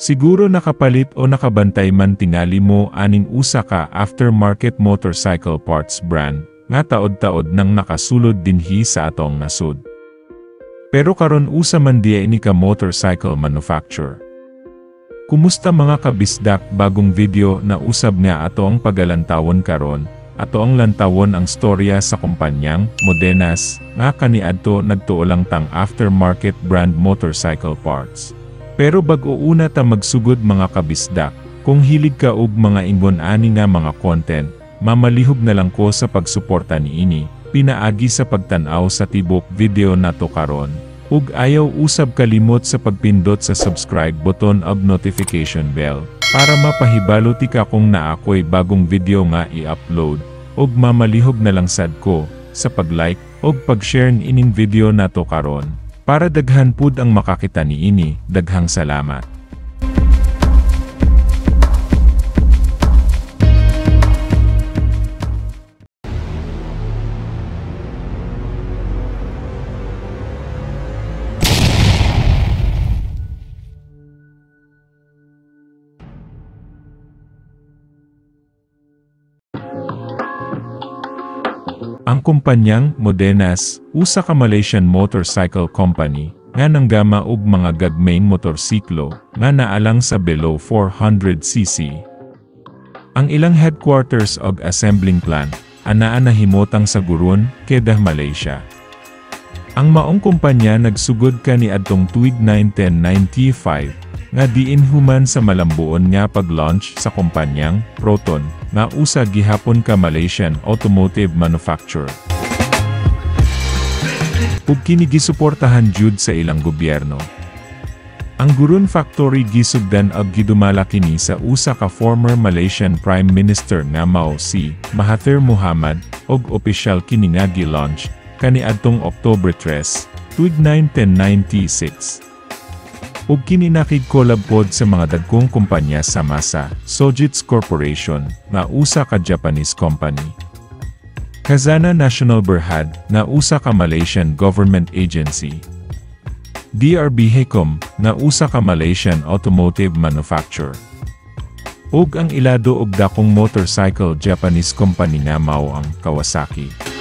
Siguro nakapalit o nakabantay man tingali mo aning usa ka aftermarket motorcycle parts brand nga taod-taod nang nakasulod dinhi sa atong nasod. Pero karon usa man diay ini ka motorcycle manufacturer. Kumusta, mga kabisdak? Bagong video na usab nga ato ang pagalantawon karon. Ato ang lantawon ang storya sa kumpanyang Modenas nga kaniadto nagtuo lang tang aftermarket brand motorcycle parts. Pero bag-o una ta magsugod, mga kabisdak, kung hilig ka og mga ingon ani nga mga content, mamalihog na lang ko sa pagsuporta niini, pinaagi sa pagtan-aw sa tibok video nato karon. Ug ayaw usab kalimot sa pagpindot sa subscribe button ug notification bell para mapahibalo ti ka kung naa ko'y bagong video nga i-upload, ug mamalihog na lang sad ko sa pag-like ug pag-share ining video nato karon para daghan pud ang makakita niini. Daghang salamat. Ang kumpanyang Modenas, usa ka Malaysian motorcycle company nga nanggama og mga gagmayng motorsiklo nga naalang sa below 400 cc. Ang ilang headquarters og assembling plant anaa nahimutang sa Gurun, Kedah, Malaysia. Ang maong kumpanya nagsugod kaniadtong tuig 1995 nga diin human sa malambuon nga pag-launch sa kumpanyang Proton nga usa gihapon ka Malaysian automotive manufacturer. Ug kini gisuportahan jud sa ilang gobyerno. Ang Gurun Factory gisugdan og gidumala kini sa usa ka former Malaysian Prime Minister nga mao si Mahathir Mohamad ug opisyal kini nga gi-launch kaniadtong October 3, tuig 1996. Ug kini nakig-collab pod sa mga dagkong kumpanya sama sa Sojitz Corporation nga usa ka Japanese company, Khazanah Nasional Berhad nga usa ka Malaysian government agency, DRB Hicom nga usa ka Malaysian automotive manufacturer, ug ang ilado og dakong motorcycle Japanese company nga mao ang Kawasaki.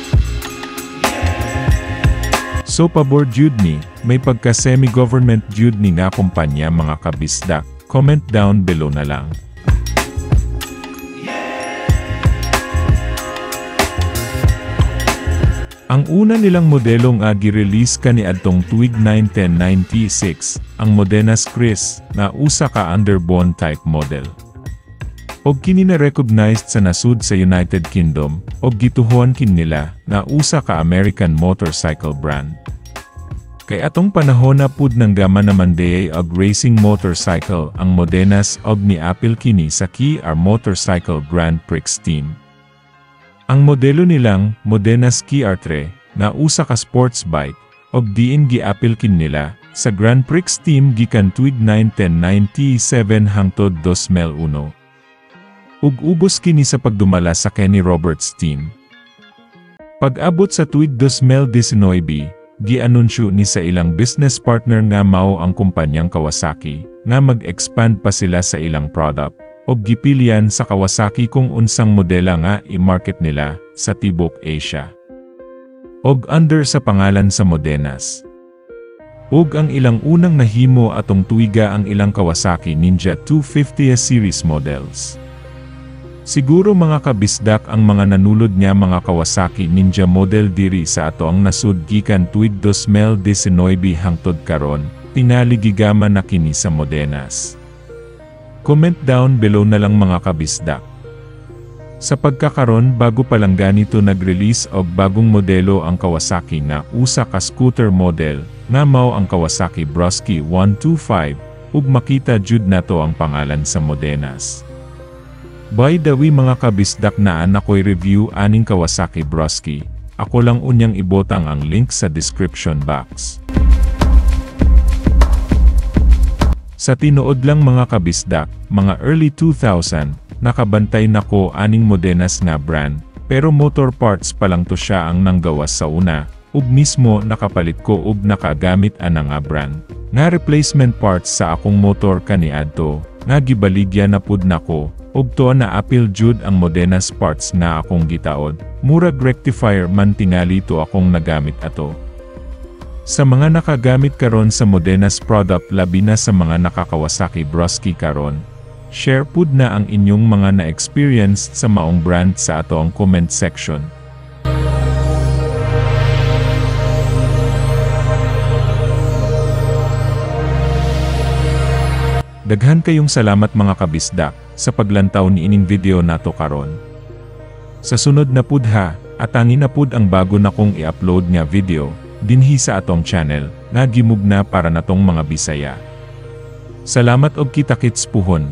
So pabor jud ni, may pagka semi-government jud ni nga kumpanya, mga kabisdak. Comment down below na lang. Ang una nilang modelo nga gi-release kaniadtong tuig 1996, ang Modenas Kriss, nga usa ka underbone type model. Og kini na recognized sa nasud sa United Kingdom, og gituhon kini nila nga usa ka American motorcycle brand. Kay atong panahon na pud nanggama naman diay og racing motorcycle ang Modenas og niapil kini sa KR Motorcycle Grand Prix team. Ang modelo nilang Modenas KR3 nga usa ka sports bike og diin giapil kini nila sa Grand Prix team gikan tuig 1997 hangtod 2001. Ug ubos kini sa pagdumala sa Kenny Roberts team. Pag-abot sa tuig 2019, gianunsyo ni sa ilang business partner nga mao ang kumpanyang Kawasaki, nga mag-expand pa sila sa ilang product, og gipilian sa Kawasaki kung unsang modela nga i-market nila sa tibok Asia. Og under sa pangalan sa Modenas. Ug ang ilang unang nahimo atong tuiga ang ilang Kawasaki Ninja 250 series models. Siguro, mga kabisdak, ang mga nanulod nga mga Kawasaki Ninja model diri sa ato ang nasud gikan tuig 2019 hangtod karon, tingali gigama na kini sa Modenas. Comment down below na lang, mga kabisdak. Sa pagkakaron, bago pa lang ganito nag-release og bagong modelo ang Kawasaki nga usa ka scooter model nga mao ang Kawasaki Brusky 125 ug makita jud nato ang pangalan sa Modenas. By the way, mga kabisdak, naa na ko'y review aning Kawasaki Brusky. Ako lang unyang ibotang ang link sa description box. Sa tinuod lang, mga kabisdak, mga early 2000, nakabantay nako aning Modenas nga brand, pero motor parts pa lang to siya ang nanggawas sa una, ug mismo nakapalit ko ug nakagamit ana nga brand. Nga replacement parts sa akong motor kaniadto, nga gibaligya na pud nako, ug tuo na apil jud ang Modenas parts nga akong gitaod, murag rectifier man tingali to akong nagamit ato. Sa mga nakagamit karon sa Modenas product, labi na sa mga naka-Kawasaki Brusky karon, share pud na ang inyong mga na-experience sa maong brand sa ato ang comment section. Daghan kayong salamat, mga kabisdak, sa paglantaw ni ining video nato karon. Sa sunod na pud ha, atangi na pud ang bago na kong i-upload nga video dinhi sa atong channel nga gimugna para natong mga Bisaya. Salamat og kita-kits puhon.